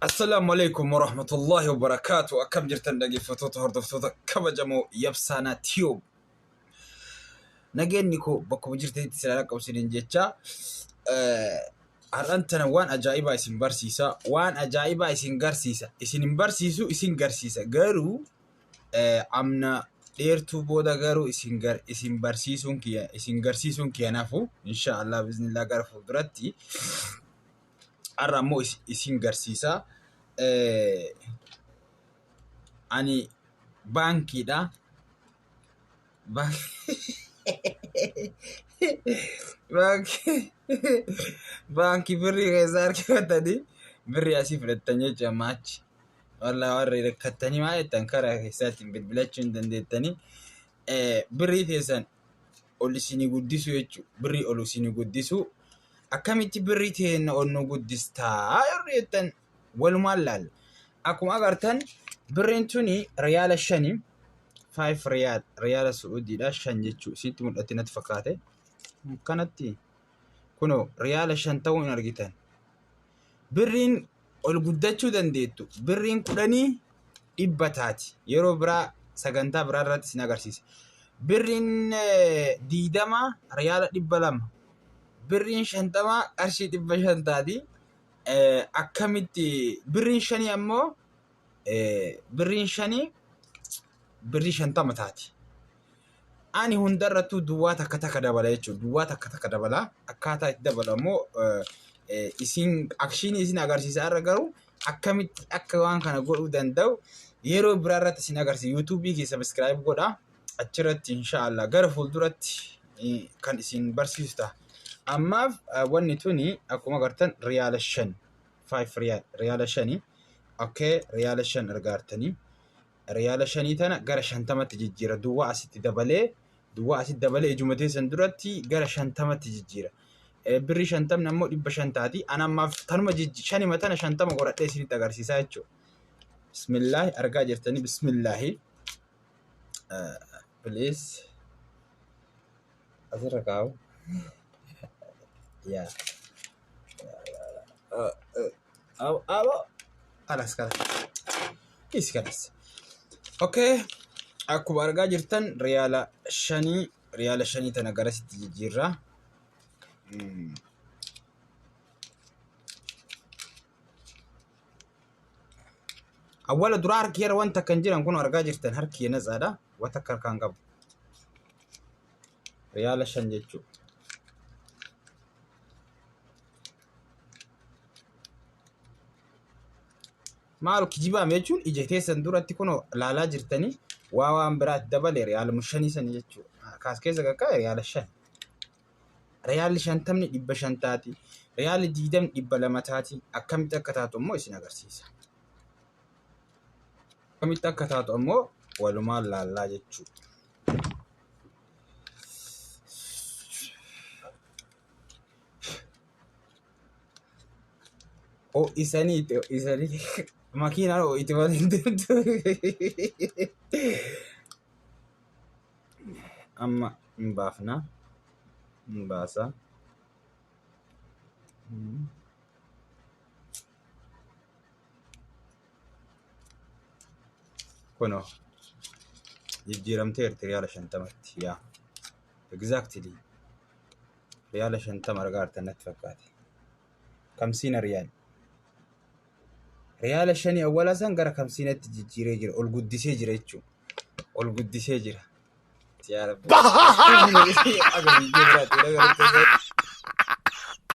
Assalaamu alaikum warahmatullahi wabarakaatu. Akkam jirtan dhaggeeffattoota hordoftoota kabajamoo Yabsaanaa Tiyoob. Nageenyi koo bakkuma jirtanitti isin haa qabu isiniin jecha har'aan tana waan ajaa'ibaa isin barsiisa. Waan ajaa'ibaa isin garsiisa. Isin hin barsiisu isin garsiisa. Garuu amna dheertuu booda garuu isin gar isin barsiisuun kiyya isin garsiisuun kiyya nafu insha Allah biiznillah gara fuulduratti har'a ammoo isin garsiisa. Ani baankiidha. Baankii birrii keessaa harkifatanii birrii asii fudhattan jechuudha amma achi. Wallaa warri rakkattanii maal jettan karaa keessaatiin bilbilachuu hin dandeettanii. Birrii teessan ol isinii guddisuu jechuudha. Birrii ol isinii guddisuu. Akkamitti birrii teenna ol nu guddistaa yeroo jettan walumaan laalla. Akkuma agartan birriin tuni riyaala shani. 5 riyaal riyaala Su'uudiidha shan jechuu isinitti mul'atti natti fakkaate. Kanatti kunoo riyaala shan ta'uu hin argitan. Birriin ol guddachuu dandeettu birriin kudhanii dhibba taati. Yeroo biraa sagantaa biraa irratti isin agarsiisa. Birriin 20 riyaala 200. Birriin 50 qarshii 500 taati. Akkamitti birriin shanii ammoo birriin shanii birrii 50 taati. Ani hundarrattuu duwwaa takka takka dabala jechuudha. Duwwaa takka takka dabala. Akkaataa itti dabalu ammoo isin akshinii isin agarsiisa irra garuu akkamitti akka waan kana godhuu danda'u yeroo biraa irratti isin agarsiisa. Yuutuubii kee sabiskiraayib godha. Achirratti inshaallah gara fuulduratti kan isin barsiisu ta'a. Ammaaf wanni tuni akkuma agartan riyaala shan. 5 riyaal riyaala shani. Okay riyaala shan argaartanii. Riyaala shanii tana gara 50tti jijjiira. Duwwaa asitti dabalee duwwaa asitti dabalee ijuma teessan duratti gara 50tti jijjiira. Birrii shantamni ammoo 500 taati. Ana ammaaf tanuma shanima tana 50 godhadhee isinitti agarsiisaa jechuudha. Bismillaahi argaa jirtanii bismillaahi. Please asirra kaa'u. Yaa. Abo. Kalas kalas. Kiis kalas. Okay. Akkuma argaa jirtan riyaala shanii riyaala shanii tana garasitti jijjiirra. Awwala duraa harki yeroo wanta kan jiran kun argaa jirtan harki natsaadha. Wanta akka harkaan qabu. Riyaala shan jechuudha. Maal kijibaame jechuun ija teessan duratti kun laalaa jirtanii waa waan biraatti dabale riyaaluma shanii sanii jechuudha. Kaas keessa kakkaa'e riyaala shan. Riyaalli shantamni 500 taati. Riyaalli 20 200 taati. Akkamitti akka taatu immoo isin agarsiisa. Akkamitti akka taatu ammoo walumaan laallaa jechuudha. Ho'isaniiti ho'isanii makiinaan ho'iti malee hin deemtu. Amma hin baafna. Hin baasa. Kunoo jijjiiramteerti riyaala 50tti yaa. Exactly. Riyaala 50 argaa jirtan natti fakkaate. Kamsiina riyaal. Riyaala shanii awwalaa san gara kamsiinatti jijjiiree jira. Ol guddisee jira jechuudha. Ol guddisee jira. Yaa Rabbi. Aga viidiyoo biraatti wal agarru.